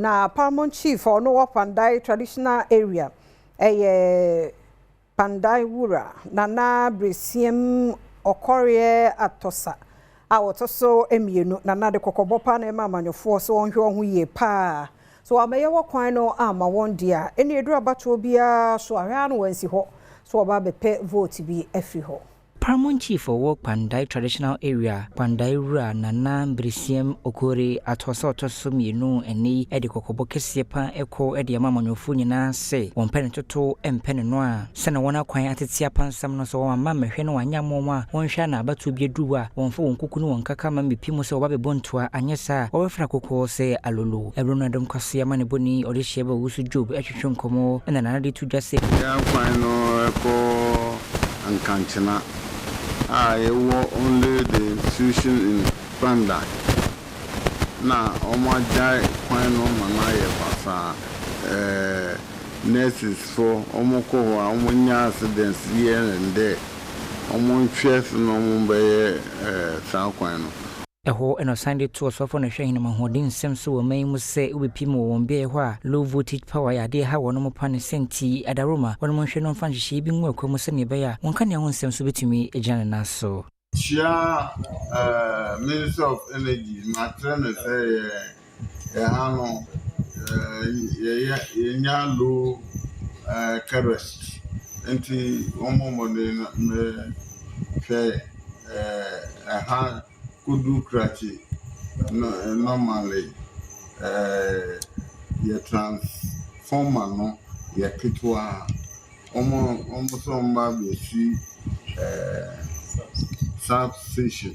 Na Paramount Chief a ɔno wɔ Kpandai Traditional Area ɛyɛ Kpandai Wura Nana Bresiam Ɔkɔreɛ Atɔsa a wɔtɔ so mmienu na nade kɔkɔbɔ paa na ɛma amanyɔfoɔ so wɔnhwɛ wɔn ho yie paa so wɔamɛyɛ wɔ kwan no ama wɔn deɛ ɛne eduru abatoɔ biara so ahwɛ ano wɔnsi hɔ so wɔba abɛpɛ vote bi afiri hɔ. Paramount Chief ɔwɔ Kpandai Traditional Area, Kpandai Wura Nana Bresiam Okore Atɔsa ɔtɔ so mmienu, ɛnɛ yi de kɔkɔbɔ kɛseɛ pa ɛkɔ de ama amanyɔfoɔ nyinaa sɛ wɔmpɛ ne toto mpɛ ne no a sɛne wɔn akwan atete apansam no sɛ wɔn ama mmɛhwɛ no wɔanyɛ ama wɔn a wɔnhwɛ ana abatoɔ bi aduru a wɔmfa wɔn kuku ne wɔn kaka ma mmɛpi mu sɛ wɔba bɛbɔ ntoa, anyɛ saa wɔbɛfra kokɔɔ sɛ alolo. Ɛberɛ no Adom Kaseɛ ama ne bɔni ɔde hyia bɛ Owusu Job ɛtwetwe nkɔmmɔ ɛna Nana de to dwa sɛ Yɛn kwan no ɛkɔ Nkankyena a yɛwɔ only the institution in Kpandai na wɔn agyae kwan no ma no ayɛ basaa. Nurses fo wɔn kɔ hɔ a wɔn nya accidents here and there. Wɔn nhwɛ so na wɔn bɛyɛ saa kwan no. Ɛhɔ ɛna ɔsan de to ɔsɔfo no hwɛ ahenam ahoɔden nsɛm so wɔ man yi mu sɛ wobɛpi mu wɔ wɔn beaeɛ hɔ a low voltage power yɛ adeɛ ha wɔn mo pa ne sɛnti adaroma wɔn mo nhwɛ no mfa nhyehyɛeɛ bi ngu akwa mu sɛnea ɛbɛyɛ a wɔn kanea ho nsɛm so bɛtumi agyina ne nan so. Hyia Minister of Energy makyerɛ no sɛ yɛ ɛha no yɛyɛ yɛnya low current, nti wɔn mmɔ mmɔden na mehwɛ ɛha kodu Krakye no. Normally yɛ transformer no yɛ ketewa. Wɔn nso wɔn ba abɛsi substation.